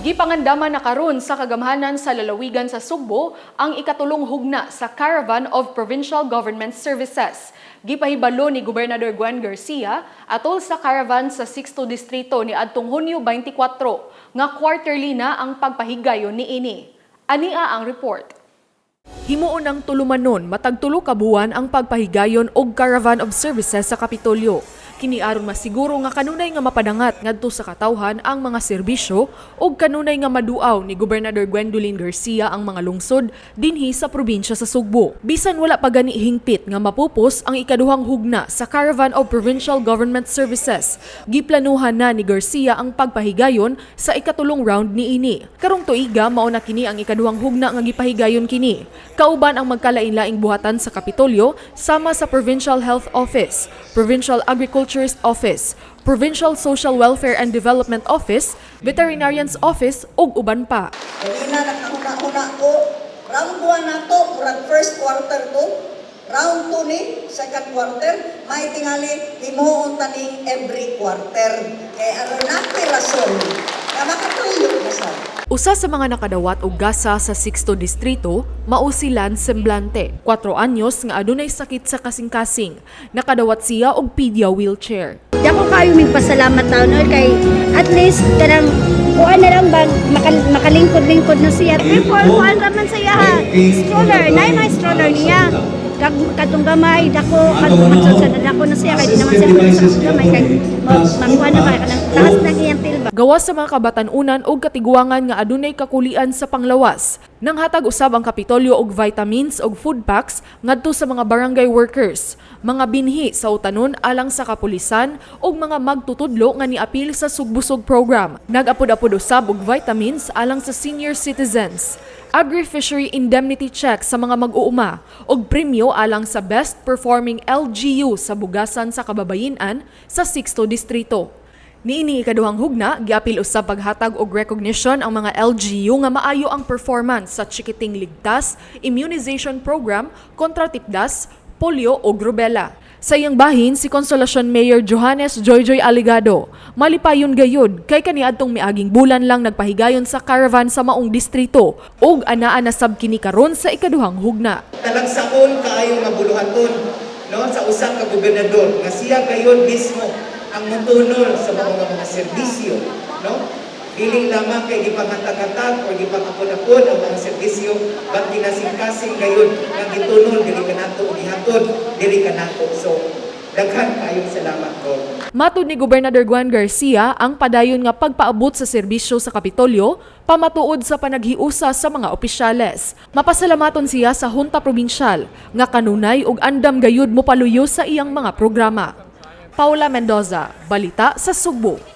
Gipangandaman na karon sa kagamhanan sa lalawigan sa Sugbo ang ikatulong hugna sa Caravan of Provincial Government Services. Gipahibalo ni Gobernador Gwen Garcia atol sa caravan sa 6th Distrito ni adtong Hunyo 24 nga quarterly na ang pagpahigayon niini. Ania ang report. Himuon ang tulumanon matag 3 ka buwan ang pagpahigayon og Caravan of Services sa Kapitolyo. Kini aron masiguro nga kanunay nga mapadangat ngadto sa katawhan ang mga serbisyo ug kanunay nga maduaw ni Gobernador Gwendolyn Garcia ang mga lungsod dinhi sa probinsya sa Sugbo. Bisan wala pa gani hingpit nga mapupos ang ikaduhang hugna sa Caravan of Provincial Government Services, giplanuhan na ni Garcia ang pagpahigayon sa ikatulong round niini. Karong tuiga, mao na kini ang ikaduhang hugna nga gipahigayon kini. Kauban ang magkalain-laing buhatan sa Kapitolyo sama sa Provincial Health Office, Provincial Agriculturist Office, Provincial Social Welfare and Development Office, Veterinarian's Office ug uban pa. Kanina nakahuna-huna ko, round 1 na to, murag first quarter to, round 2 ni, second quarter, may tingali, himuon taning every quarter. Kay aron natin rason, nga makatuyo na sa. Usa sa mga nakadawat og gasa sa 6th Distrito, mao si Lance Semblante. 4 anyos nga adunay sakit sa kasing-kasing. Nakadawat siya og pedia wheelchair. Dako kaayo mig pasalamat taon oy, kay at least kanang kuan na lang bang makalingkod-lingkod na siya. Before, kuan ra man siya ha. Stroller, nay may stroller niya. Kag katong gamay dako, katong magsud sa dako na siya kay di naman siya sa gamay kay makuha na ba kanang taas ng iyang tilba. Gawas sa mga kabatan-unan og katiguangan nga adunay kakulian sa panglawas. Nanghatag usab ang Kapitolyo og vitamins og food packs ngadto sa mga barangay workers, mga binhi sa utanon alang sa kapulisan ug mga magtutudlo nga niapil sa Sugbusog program. Nag-apod-apod usab og vitamins alang sa senior citizens. Agri-fishery indemnity check sa mga mag-uuma ug premyo alang sa best performing LGU sa bugasan sa kababayen-an sa 6th Distrito. Niini ikaduhang hugna, giapil usab paghatag og recognition ang mga LGU nga maayo ang performance sa Chikiting Ligtas Immunization Program kontra tipdas, polio ug rubella. Sa iyang bahin, si Consolacion Mayor Johannes Joyjoy Aligado, malipayon gayud kay kaniadtong miaging bulan lang nagpahigayon sa caravan sa maong distrito ug anaa na sab kini karon sa ikaduhang hugna. Talagsaon kaayo nga buluhaton, no, sa usa ka gobernador nga siya gayon mismo ang motunol sa mga serbisyo, no? Dili lamang kay gipanghatag-hatag or gipangapod-apod ang mga serbisyo, but kinasing-kasing gayon nga gitunol diri kanato o gihatod diri kanato. So daghan kaayong salamat ko. Matud ni Gobernador Gwen Garcia, ang padayon nga pagpaabot sa serbisyo sa Kapitolyo pamatuod sa panaghiusa sa mga opisyales. Mapasalamaton siya sa Junta Probinsyal nga kanunay ug andam gayud mopaluyo sa iyang mga programa. Paula Mendoza, Balita sa Sugbo.